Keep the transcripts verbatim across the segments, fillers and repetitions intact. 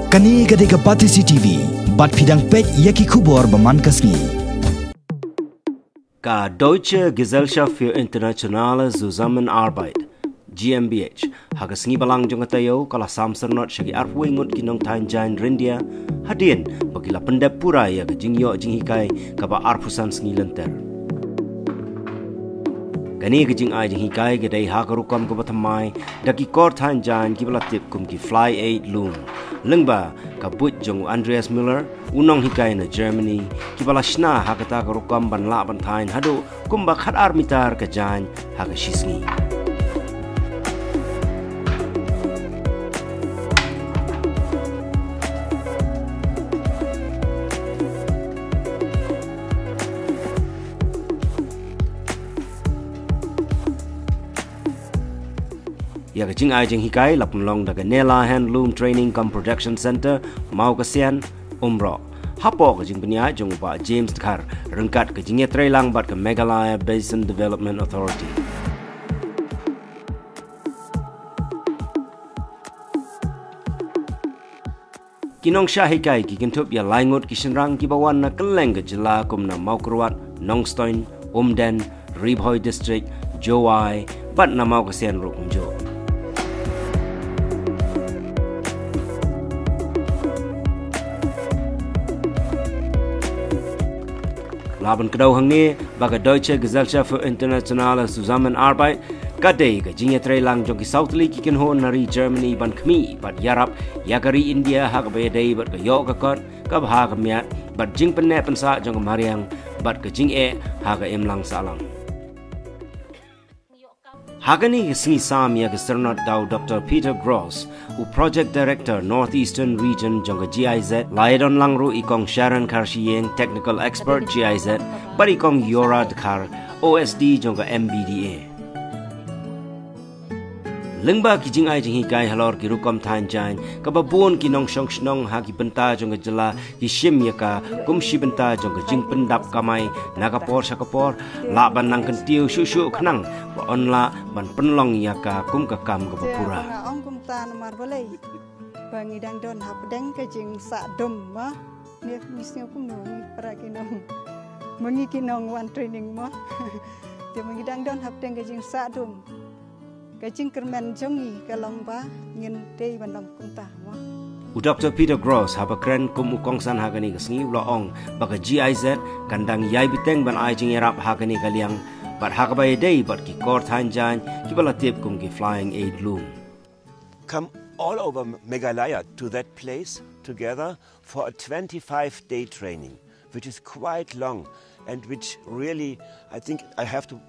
Kane ka dei ka Batesi T V, bad phi dang peit ïa ki khubor ba man ka sngi. Ka Deutsche Gesellschaft für Internationale Zusammenarbeit, G M B H, ha ka sngi balang jong ka taïew ka la sam syrnod sha ki arphew ngut ki nongthaiñ jaiñ ryndia, hadien ba ki la pyndep pura ïa ka jingïoh jinghikai kaba arphew san sngi lynter. Kane ka jingai jinghikai ka dei ha ka rukom kaba thymmai da ki kor thaiñ jaiñ kiba la tip kum ki Fly Aid Loom, lyngba ka buit jong u Andreas Müller, u nonghikai na Germany, kiba la shna ha kata ka rukom ban lah ban thaiñ haduh kumba khatar mitar ka jaiñ ha ka shisngi. Ïa ka jingai jinghikai la pynlong da ka Nela Handloom Training cum Production Center, Mawkasian, Umrok, hapoh ka jingpynïaid jong u Bah James Dkhar, ryngkat ka jingïatreilang bad ka Meghalaya Basin Development Authority. Ki nongshah hikai ki kynthup ïa lai ngut ki shynrang kiba wan na kylleng ka jylla kum na Mawkyrwat, Nongstoiñ, Umden, Ri Bhoi District, Jowai, bad na Mawkasian ruh kumjuh. La ban kdew hangne ba ka Deutsche Gesellschaft für Internationale Zusammenarbeit ka dei ka jingïatreilang jong ki saw tylli ki kynhun na ri Germany ban khmih bad ïarap ïa ka ri India ha kaba ïadei bad ka ïoh ka kot, ka bha ka miat, bad jingpynneh pynsah jong ka mariang bad ka jingeh ha ka imlang sahlang. Ha kane ka sngi sam ïa ka syrnod da u Doctor Peter Gross, u Project Director North Eastern Region jong ka G I Z, la ïadon lang ruh i Kong Sharon Kharshiing, Technical Expert G I Z, bad i Kong Yora Dkhar, O S D jong ka M B D A. Lyngba ki jingai jinghikai halor ki rukom thaiñ jaiñ, kaba bun ki nongshong shnong ha ki bynta jong ka jylla ki shim ïa ka kum shi bynta jong ka jingpyndap kamai na ka por sha ka por, lah ban nang kyntiew shuh shuh khnang ba yn lah ban pynlong ïa ka kum ka kam kaba pura. Nga ong kumta namar balei ba ngi dang don hapdeng ka jingsah dum ma. Ngi, ngi sngew kumno ngi para ki nong, ma ngi ki nong wan training ma. Te ma ngi dang don hapdeng ka jingsah dum. Ka jingkyrmen jong ngi ka long ba ngin dei ban long kumta mo. U Doctor Peter Gross haba kren kum u kongsan ha kane ka sngi u la ong ba ka G I Z kan dang ïai bteng ban ai jingïarap ha kane ka liang, bad ha kaba ïadei bad ki kor thaiñ jaiñ kiba la tip kum ki Flying Aid Loom. Come all over Meghalaya to that place together for a twenty-five day training, which is quite long and which really, I think I have to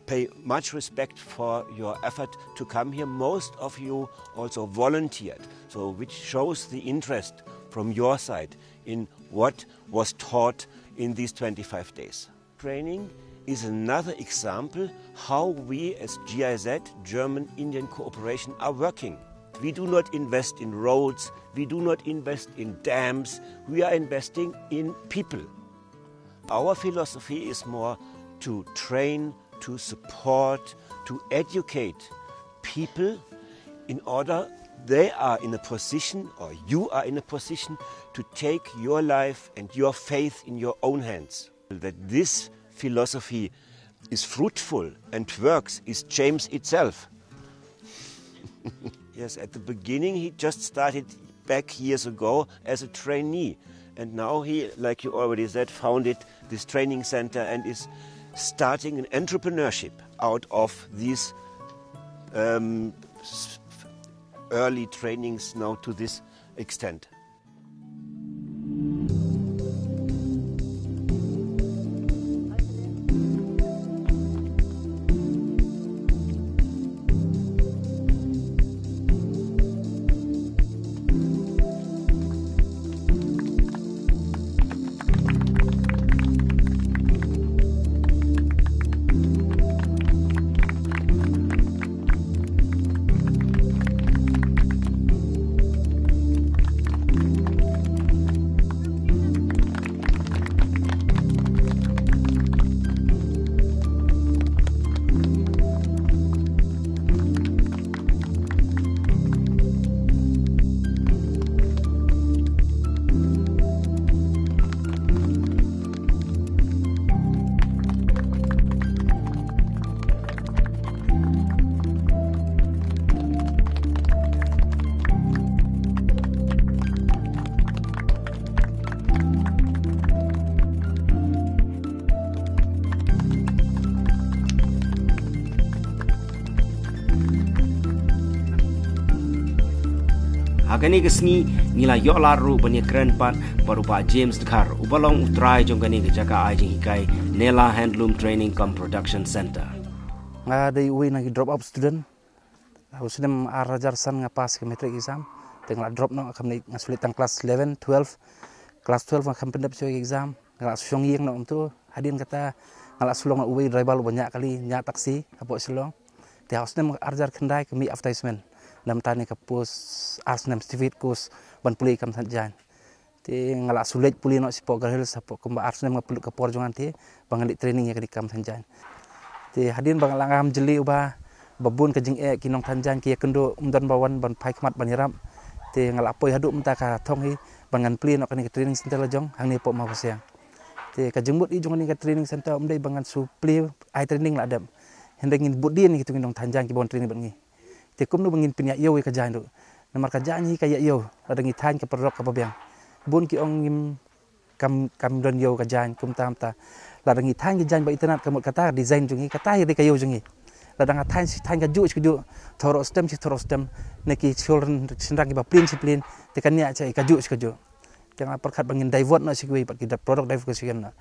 pay much respect for your effort to come here. Most of you also volunteered, so which shows the interest from your side in what was taught in these twenty-five days. Training is another example how we as G I Z, German Indian Cooperation, are working. We do not invest in roads, we do not invest in dams, we are investing in people. Our philosophy is more to train, to support, to educate people in order they are in a position, or you are in a position, to take your life and your faith in your own hands. That this philosophy is fruitful and works is James itself. Yes, at the beginning he just started back years ago as a trainee. And now he, like you already said, founded this training center and is starting an entrepreneurship out of these, um, s-, early trainings now to this extent. Ha kane ka sngi ngi la ïoh lad ruh ban ïakren pat bad u Bah James Dkhar, uba long u trai jong kane ka jaka ai jinghikai Nela Handloom Training cum Production Center. Nga dei uwei na ki drop out student. U snem ar hajar san nga pass ka matric exam. Te nga la drop noh, kam ni nga sulit tang class eleven, twelve. Class twelve nga kam pyndep shuh exam. Nga la shong ïing noh umtu. Hadien kata nga la shu long uwei driver uba ñiah kali, ñiah taxi hapoh Shillong. Te ha u snem ar hajar khyndai ka mih advertisement. Namar ne ka post ar snem certificate course ban pule kam than jaiñ. Te nga la shu leit pule noh shapoh Garo Hills hapoh kumba ar snem nga pule ka por jong nga te ba ngan leit training ïa kane kam than jaiñ. Te hadien ba nga la ngam jylliew ba, ba bun ka jingeh ki nongthan jaiñ ki ïakynduh, ym don ba wan ban phai khmat ban ïarap. Te nga la poi haduh mynta ka thong hi ba ngan plie noh kane ka training center la jong hangne hapoh Mawphasiang. Te ka jingmut i jong kane ka training center ym dei ba ngan shu plie ai training la dep. Hynrei ngin bud dien ïa kitu ki nongthan jaiñ kiba wan training bad ngi. Te kumno ba ngin pynïaid ïew ïa ka jaiñ ruh. Namar ka jaiñ hi ka ïaid ïew, lada ngi thaiñ ka paralok kaba biang. Bun ki ong ngim, kam, kam don ïew ka jaiñ, kumta kumta. Lada ngi thaiñ ka jaiñ ba itynnad, ka mut kata design jong ngi, kata hi dei ka ïew jong ngi. Lada nga thaiñ shi thaiñ kajuh shi kajuh, thoh roh stem shi thoh roh stem, ne ki children shynrang kiba plien shi plien, te kan ïaid sha kajuh shi kajuh. Te nga pyrkhat ba ngin divert noh sha kiwei pat ki product diversification noh.